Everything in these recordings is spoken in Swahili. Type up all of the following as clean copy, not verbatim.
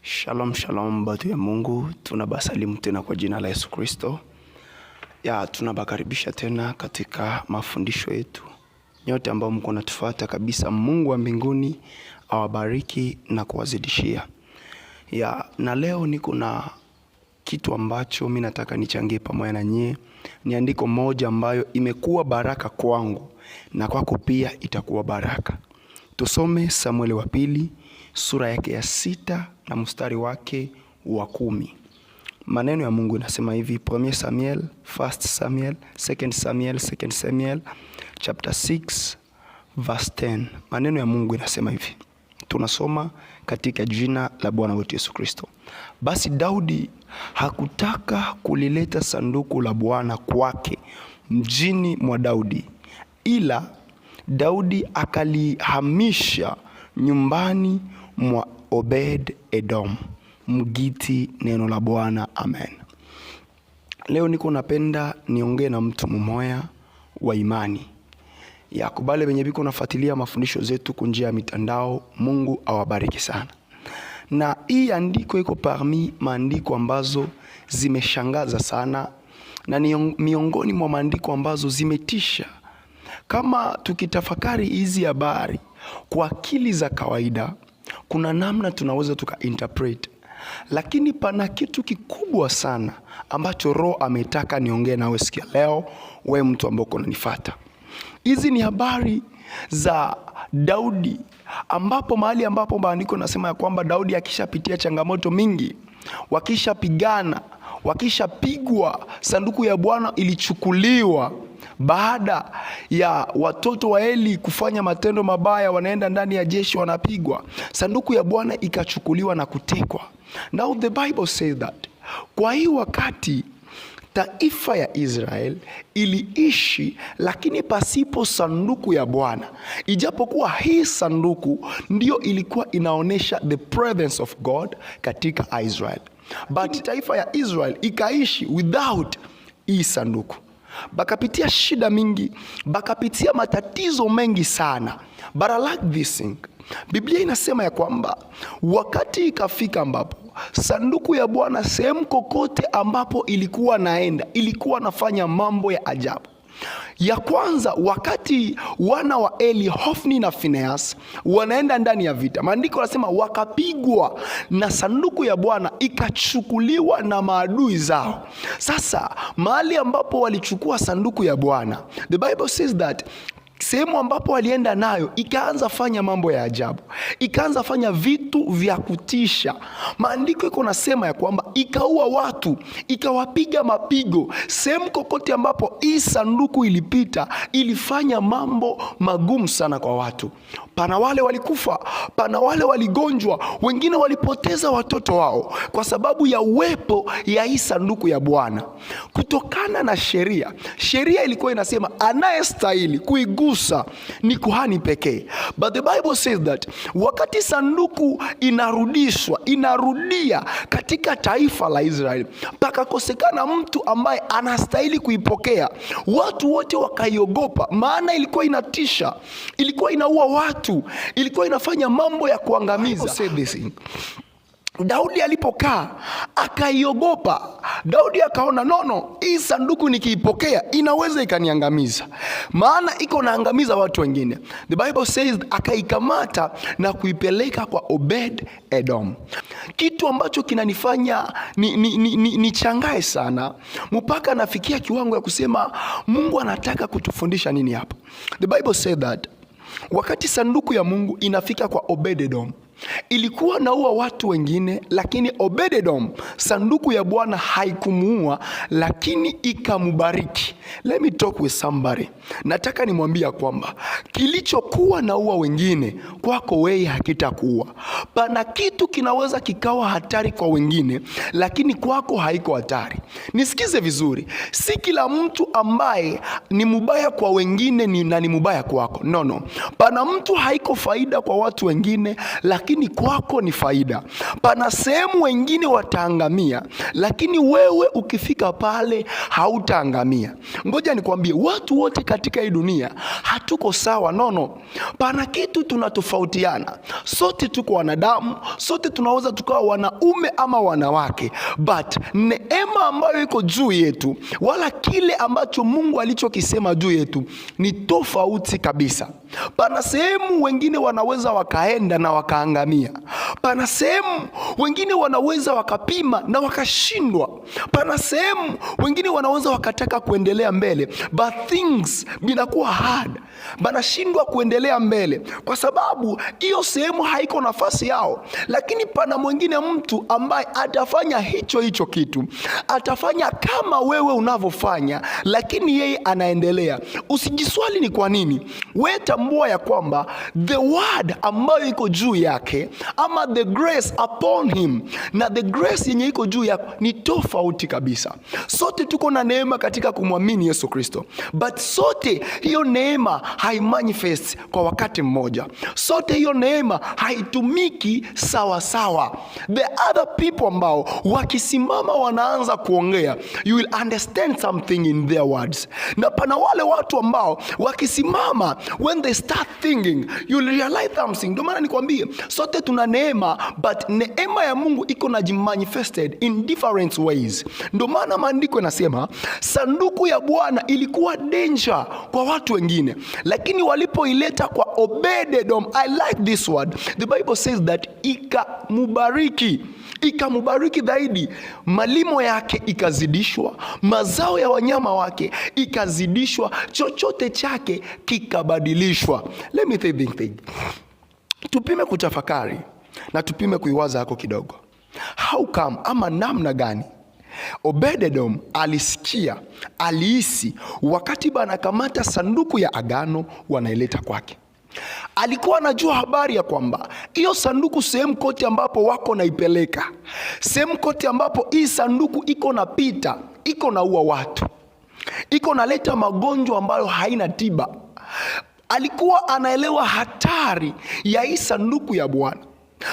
Shalom shalom, batu ya Mungu, tunabasalimu tena kwa jina la Yesu Kristo. Ya, tunabakaribisha tena katika mafundisho yetu. Nyote ambao mko natufuata kabisa, Mungu wa mbinguni awabariki na kuwazidishia. Ya, na leo niko na kitu ambacho mi nataka nichangie pamoja na nyie. Ni andiko moja ambayo imekuwa baraka kwangu na kwako pia itakuwa baraka. Tusome Samueli wa pili sura yake ya 6 na mstari wake wa 10. Maneno ya Mungu inasema hivi, 1 Samuel, 1 Samuel, 2 Samuel, 2 Samuel chapter 6 verse 10. Maneno ya Mungu inasema hivi. Tunasoma katika jina la Bwana wetu Yesu Kristo. Basi Daudi hakutaka kulileta sanduku la Bwana kwake mjini mwa Daudi, ila Daudi akalihamisha nyumbani mwa Obed Edom Mgiti. Neno la Bwana, amen. Leo niko napenda niongee na mtu mmoya wa imani ya kubale benye biko nafuatilia mafundisho zetu kunjia ya mitandao. Mungu awabariki sana. Na hii andiko iko parmi maandiko ambazo zimeshangaza sana na ni miongoni mwa maandiko ambazo zimetisha. Kama tukitafakari hizi habari kwa akili za kawaida, kuna namna tunaweza tuka interpret, lakini pana kitu kikubwa sana ambacho Roho ametaka niongee nawe sikia leo, we mtu ambaye uko unanifuata. Hizi ni habari za Daudi, ambapo mahali ambapo maandiko nasema ya kwamba Daudi akishapitia changamoto mingi, wakishapigana, wakishapigwa, sanduku ya Bwana ilichukuliwa baada ya watoto wa Eli kufanya matendo mabaya, wanaenda ndani ya jeshi wanapigwa, sanduku ya Bwana ikachukuliwa na kutekwa. Now the Bible says that kwa hii wakati taifa ya Israel iliishi lakini pasipo sanduku ya Bwana, ijapokuwa hii sanduku ndiyo ilikuwa inaonyesha the presence of God katika Israel, but taifa ya Israel ikaishi without hii sanduku, bakapitia shida mingi, bakapitia matatizo mengi sana. But I like this thing. Biblia inasema ya kwamba wakati ikafika ambapo sanduku ya Bwana sehemu kokote ambapo ilikuwa naenda, ilikuwa nafanya mambo ya ajabu. Ya kwanza, wakati wana wa Eli, Hofni na Phineas wanaenda ndani ya vita, maandiko yanasema wakapigwa na sanduku ya Bwana ikachukuliwa na maadui zao. Sasa mahali ambapo walichukua sanduku ya Bwana, the Bible says that sehemu ambapo walienda nayo ikaanza fanya mambo ya ajabu, ikaanza fanya vitu vya kutisha. Maandiko iko nasema ya kwamba ikaua watu, ikawapiga mapigo. Sehemu kokote ambapo hii sanduku ilipita, ilifanya mambo magumu sana kwa watu. Pana wale walikufa, pana wale waligonjwa, wengine walipoteza watoto wao kwa sababu ya uwepo ya hii sanduku ya Bwana. Kutokana na sheria, sheria ilikuwa inasema anayestahili kuigusa ni kuhani pekee, but the Bible says that wakati sanduku inarudishwa, inarudia katika taifa la Israeli, pakakosekana mtu ambaye anastahili kuipokea. Watu wote wakaiogopa, maana ilikuwa inatisha, ilikuwa inaua watu, ilikuwa inafanya mambo ya kuangamiza. Say this thing. Daudi alipokaa akaiogopa. Daudi akaona no, hii sanduku nikiipokea inaweza ikaniangamiza, maana iko naangamiza watu wengine. The Bible says akaikamata na kuipeleka kwa Obed Edom, kitu ambacho kinanifanya nichangae ni sana mpaka nafikia kiwango ya kusema Mungu anataka kutufundisha nini hapa. The Bible says that wakati sanduku ya Mungu inafika kwa Obed Edom ilikuwa naua watu wengine, lakini Obededom sanduku ya Bwana haikumuua, lakini ikamubariki. Let me talk with somebody. Nataka nimwambia kwamba kilichokuwa naua wengine kwako wewe hakitakuua. Pana kitu kinaweza kikawa hatari kwa wengine, lakini kwako haiko hatari. Nisikize vizuri, si kila mtu ambaye ni mubaya kwa wengine na ni mubaya kwako. No, no. Pana mtu haiko faida kwa watu wengine, lakini lakini kwako ni faida. Pana sehemu wengine wataangamia, lakini wewe ukifika pale hautaangamia. Ngoja nikwambie, watu wote katika hii dunia hatuko sawa. No, pana kitu tunatofautiana. Sote tuko wanadamu, sote tunaweza tukawa wanaume ama wanawake, but neema ambayo iko juu yetu wala kile ambacho Mungu alichokisema juu yetu ni tofauti kabisa. Pana sehemu wengine wanaweza wakaenda na wakaangamia. Pana sehemu wengine wanaweza wakapima na wakashindwa. Pana sehemu wengine wanaweza wakataka kuendelea mbele, but things binakuwa hard, banashindwa kuendelea mbele kwa sababu hiyo sehemu haiko nafasi yao. Lakini pana mwingine mtu ambaye atafanya hicho hicho kitu, atafanya kama wewe unavyofanya, lakini yeye anaendelea. Usijiswali ni kwa nini. We tambua ya kwamba the word ambayo iko juu yake ama the grace upon him na the grace yenye iko juu yako ni tofauti kabisa. Sote tuko na neema katika kumwamini Yesu Kristo, but sote hiyo neema haimanifest kwa wakati mmoja. Sote hiyo neema haitumiki sawa sawa. The other people ambao wakisimama wanaanza kuongea, you will understand something in their words, na pana wale watu ambao wakisimama, when they start thinking, you will realize something. Ndio maana nikwambie, sote tuna neema, but neema ya Mungu iko na manifested in different ways. Ndio maana maandiko yanasema sanduku ya Bwana ilikuwa danger kwa watu wengine, lakini walipoileta kwa Obed-Edom, I like this word, the Bible says that ikamubariki, ikamubariki zaidi, malimo yake ikazidishwa, mazao ya wanyama wake ikazidishwa, chochote chake kikabadilishwa. Let me think, think. Tupime kutafakari na tupime kuiwaza yako kidogo. How come ama namna gani Obededom alisikia, alihisi wakati banakamata sanduku ya agano wanaileta kwake. Alikuwa anajua habari ya kwamba hiyo sanduku sehemu kote ambapo wako naipeleka, sehemu kote ambapo hii sanduku iko napita, iko naua watu, iko naleta magonjwa ambayo haina tiba. Alikuwa anaelewa hatari ya hii sanduku ya Bwana.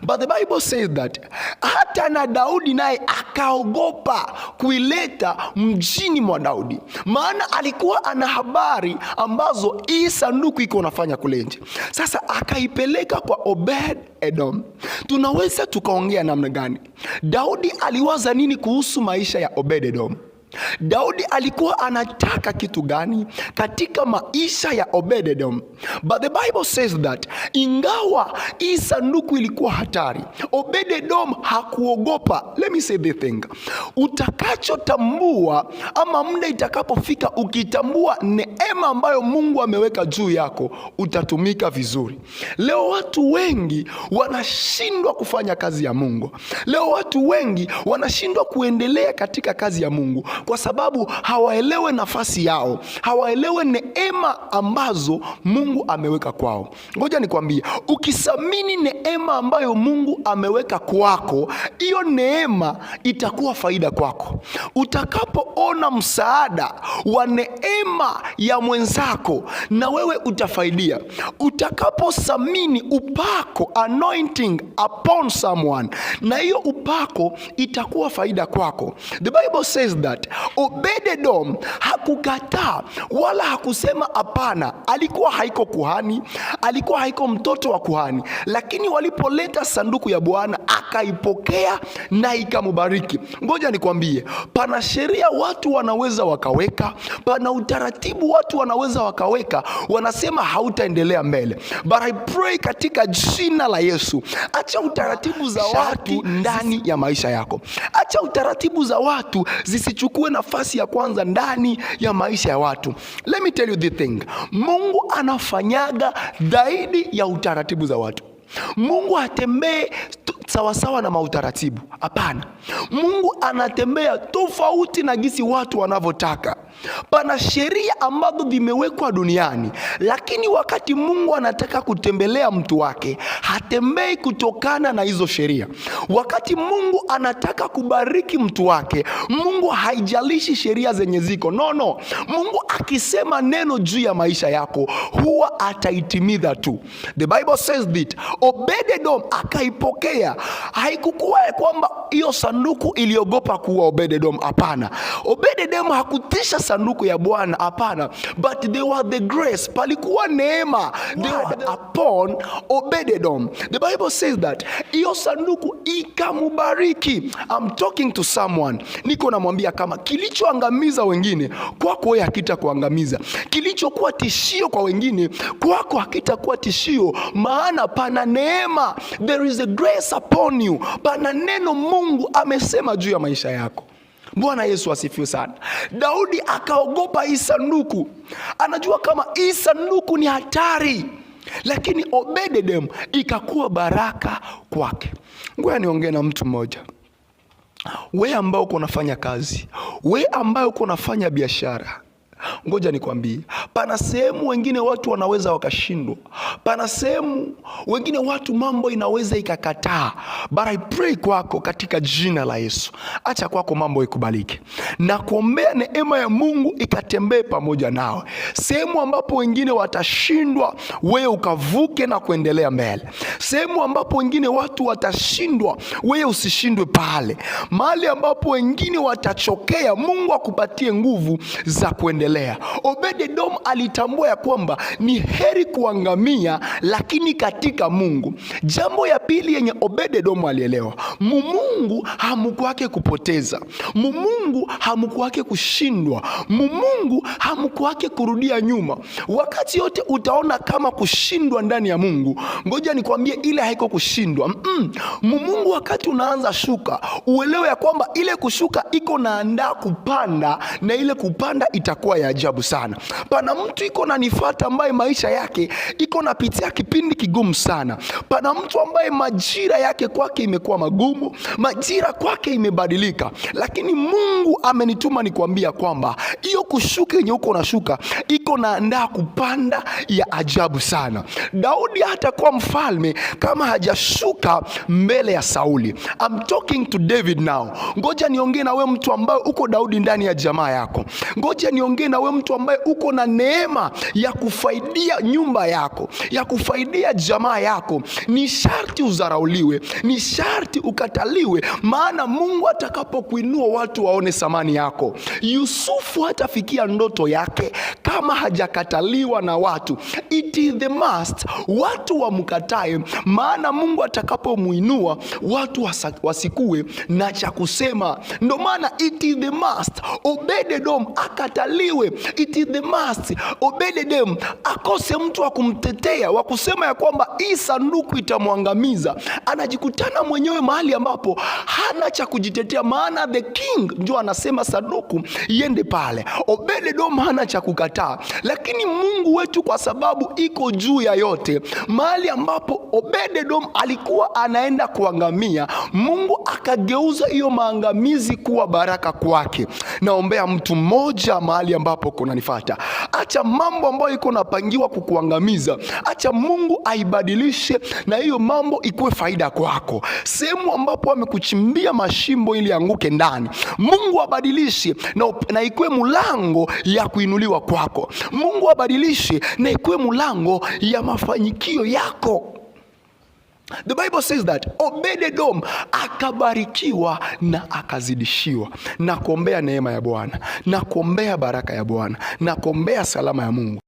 But the Bible says that hata na Daudi naye akaogopa kuileta mjini mwa Daudi, maana alikuwa ana habari ambazo hii sanduku iko nafanya kule nje. Sasa akaipeleka kwa Obed Edom. Tunaweza tukaongea namna gani? Daudi aliwaza nini kuhusu maisha ya Obed Edom? Daudi alikuwa anataka kitu gani katika maisha ya Obed-Edom? But the Bible says that ingawa hii sanduku ilikuwa hatari, Obed-Edom hakuogopa. Let me say the thing. Utakachotambua ama muda itakapofika ukitambua neema ambayo Mungu ameweka juu yako, utatumika vizuri. Leo watu wengi wanashindwa kufanya kazi ya Mungu. Leo watu wengi wanashindwa kuendelea katika kazi ya Mungu kwa sababu hawaelewe nafasi yao, hawaelewe neema ambazo Mungu ameweka kwao. Ngoja nikwambie, ukithamini neema ambayo Mungu ameweka kwako, hiyo neema itakuwa faida kwako. Utakapoona msaada wa neema ya mwenzako, na wewe utafaidia. Utakapothamini upako, anointing upon someone, na hiyo upako itakuwa faida kwako. The Bible says that Obededom hakukataa wala hakusema hapana. Alikuwa haiko kuhani, alikuwa haiko mtoto wa kuhani, lakini walipoleta sanduku ya Bwana akaipokea na ikamubariki. Ngoja nikwambie, pana sheria watu wanaweza wakaweka, pana utaratibu watu wanaweza wakaweka, wanasema hautaendelea mbele, but I pray katika jina la Yesu, acha utaratibu za watu ndani ya maisha yako, acha utaratibu za watu zisichukue nafasi ya kwanza ndani ya maisha ya watu. Let me tell you the thing, Mungu anafanyaga zaidi ya utaratibu za watu. Mungu hatembee sawasawa na mautaratibu. Hapana, Mungu anatembea tofauti na gisi watu wanavyotaka. Pana sheria ambazo zimewekwa duniani, lakini wakati Mungu anataka kutembelea mtu wake hatembei kutokana na hizo sheria. Wakati Mungu anataka kubariki mtu wake, Mungu haijalishi sheria zenye ziko. No, no. Mungu akisema neno juu ya maisha yako huwa ataitimiza tu. The Bible says that Obededom akaipokea. Haikukuwa ya kwamba hiyo sanduku iliogopa kuwa Obededom, hapana. Obededom hakutisha sanduku ya Bwana, hapana, but there was the grace, palikuwa neema there were upon Obededom. The Bible says that hiyo sanduku ikamubariki. I'm talking to someone, niko namwambia kama kilichoangamiza wengine kwako wewe hakitakuangamiza, kilichokuwa tishio kwa wengine kwako hakitakuwa tishio, maana pana neema, there is a grace upon you, pana neno Mungu amesema juu ya maisha yako. Bwana Yesu asifiwe sana. Daudi akaogopa hii sanduku, anajua kama hii sanduku ni hatari, lakini Obededem ikakuwa baraka kwake. Ngoja niongee na mtu mmoja. We ambao uko unafanya kazi, we ambaye uko unafanya biashara, ngoja nikwambie, pana sehemu wengine watu wanaweza wakashindwa, pana sehemu wengine watu mambo inaweza ikakataa, but I pray kwako katika jina la Yesu, acha kwako mambo ikubalike na kuombea neema ya Mungu ikatembee pamoja nawe. Sehemu ambapo wengine watashindwa, wewe ukavuke na kuendelea mbele. Sehemu ambapo wengine watu watashindwa, wewe usishindwe pale. Mahali ambapo wengine watachokea, Mungu akupatie nguvu za kuendelea. Obededom alitambua ya kwamba ni heri kuangamia, lakini katika Mungu. Jambo ya pili yenye Obededom alielewa, mumungu hamukwake kupoteza, mumungu hamukwake kushindwa, mumungu hamukwake kurudia nyuma. Wakati yote utaona kama kushindwa ndani ya Mungu, ngoja nikwambie, ile haiko kushindwa. Mumungu wakati unaanza shuka, uelewe ya kwamba ile kushuka iko naandaa kupanda, na ile kupanda itakuwa ya ajabu sana. Pana mtu iko nanifata ambaye maisha yake iko napitia kipindi kigumu sana. Pana mtu ambaye majira yake kwake imekuwa magumu, majira kwake imebadilika, lakini Mungu amenituma nikwambia kwamba hiyo kushuka yenye uko unashuka iko naandaa kupanda ya ajabu sana. Daudi hatakuwa mfalme kama hajashuka mbele ya Sauli. I'm talking to David now. Ngoja niongee na we mtu ambaye uko Daudi ndani ya jamaa yako. Ngoja niongee na we mtu ambaye uko na neema ya kufaidia nyumba yako, ya kufaidia jamaa yako. Ni sharti uzarauliwe, ni sharti ukataliwe, maana Mungu atakapokuinua watu waone thamani yako. Yusufu hatafikia ndoto yake kama hajakataliwa na watu. It is the must, watu wamkatae, maana Mungu atakapomuinua watu wasikue na cha kusema. Ndo maana it is the must Obededom akataliwe. It is the must Obededom akose mtu wa kumtetea, wa kusema ya kwamba hii sanduku itamwangamiza. Anajikutana mwenyewe mahali ambapo hana cha kujitetea, maana the king ndio anasema sanduku iende pale. Obededom hana cha kukataa, lakini Mungu wetu kwa sababu iko juu ya yote, mahali ambapo Obededom alikuwa anaenda kuangamia, Mungu akageuza hiyo maangamizi kuwa baraka kwake. Naombea mtu mmoja mahali ambapo kunanifata, acha mambo ambayo iko napangiwa kukuangamiza, acha Mungu aibadilishe na hiyo mambo ikuwe faida kwako. Sehemu ambapo amekuchimbia mashimbo ili anguke ndani, Mungu abadilishe na ikuwe mlango ya kuinuliwa kwako. Mungu abadilishe na ikuwe mlango ya mafanikio yako. The Bible says that Obededom akabarikiwa na akazidishiwa. Na kuombea neema ya Bwana, na kuombea baraka ya Bwana, na kuombea salama ya Mungu.